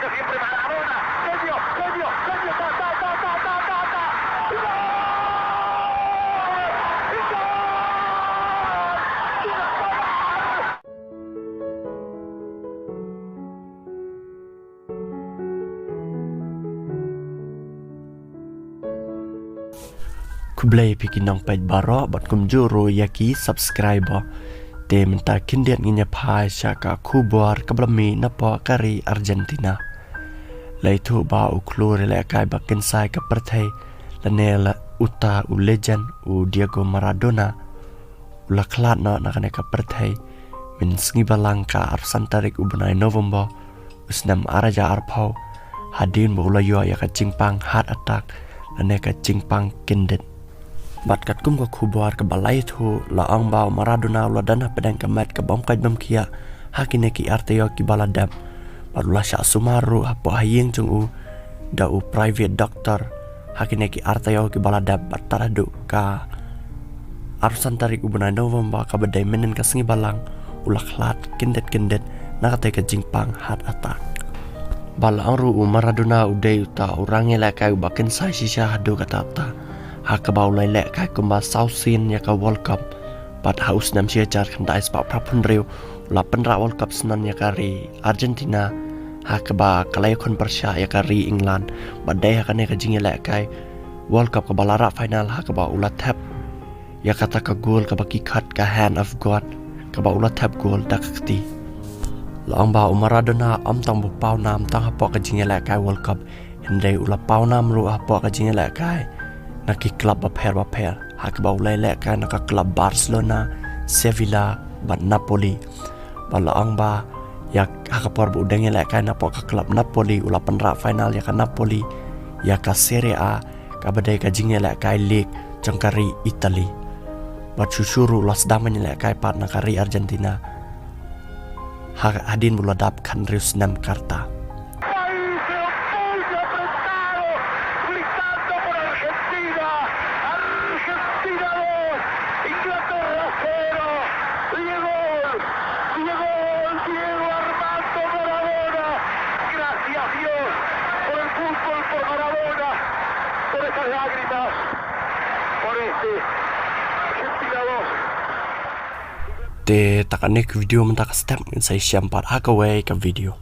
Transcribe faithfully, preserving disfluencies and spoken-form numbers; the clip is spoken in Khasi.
Siempre Maradona. Genio, genio, genio. Ta, ta, ta, ta, ta, ta, ta. ¡Gol! ¡Gol! Khublei phi ki nongpeit baroh bad kumjuh ruh ïa ki subscriber. Te mynta khyndiat ngin ïa phai sha ka khubor kaba la mih napoh ka ri Argentina. La ïathuh ba u khlur ïalehkai ba kynsai ka pyrthei lane la uta u legend u Diego Maradona u la khlad noh na kane ka pyrthei mynsngi balang ka arphew san tarik u bnai November u snem ar hajar arphew, hadien ba u la ïoh ïa ka jingpang heart attack lane ka jingpang kyndit. Bad katkum ka khubor kaba la ïathuh, la ong ba u Maradona u la don hapdeng ka met ka bym koit bym khiah ha kine ki ar taïew kiba la dep. Bad u la shah sumar ruh hapoh ha ïing jong u da u private doctor ha kine ki ar taïew kiba la dep, bad tad haduh ka arphew san tarik u bnai November kaba dei mynnin ka sngi balang u la khlad kyndit kyndit na katei ka jingpang heart attack. Bad la ong ruh u Maradona u dei uta u rangïalehkai uba kynsai shisha haduh katta katta ha kaba u la ïalehkai kumba saw sien ïa ka World Cup. Bad ha u snem shi hajar khyndai spah phra phew hynriew u la pynrah World Cup snem ïa ka ri Argentina ha kaba ka la ïakhun pyrshah ïa ka ri England. Bad dei ha kane ka jingïalehkai World Cup kaba la rah final ha kaba u la thep ïa kata ka gol kaba ki khot ka Hand of God kaba u la thep gol da ka kti. La ong ba u Maradona ym tang ba u paw nam tang hapoh ka jingïalehkai World Cup, hynrei u la paw nam ruh hapoh ka jingïalehkai na ki klub bapher bapher ha kaba u la ïalehkai na ka klub Barcelona, Sevilla bad Napoli. Bad la ong ba ïa ha ka por ba u dang ïalehkai napoh ka klub Napoli u la pynrah final ïa ka Napoli ïa ka Serie A kaba dei ka jingïalehkai lig jong ka ri Italy. Bad shuh shuh ruh u la sdang ban ïalehkai pat na ka ri Argentina ha hadien ba u la dap khathynriew snem ka rta. Países muy apretados, gritando por Argentina. Argentina dos, Inglaterra cero. Llegó, llegó Diego Armando Maradona. Gracias, Dios, por el fútbol, por Maradona, por esas lágrimas, por este Argentina dos. Te ta kane ka video mynta ka step, ngin sa ïashem pat ha kawei ka video.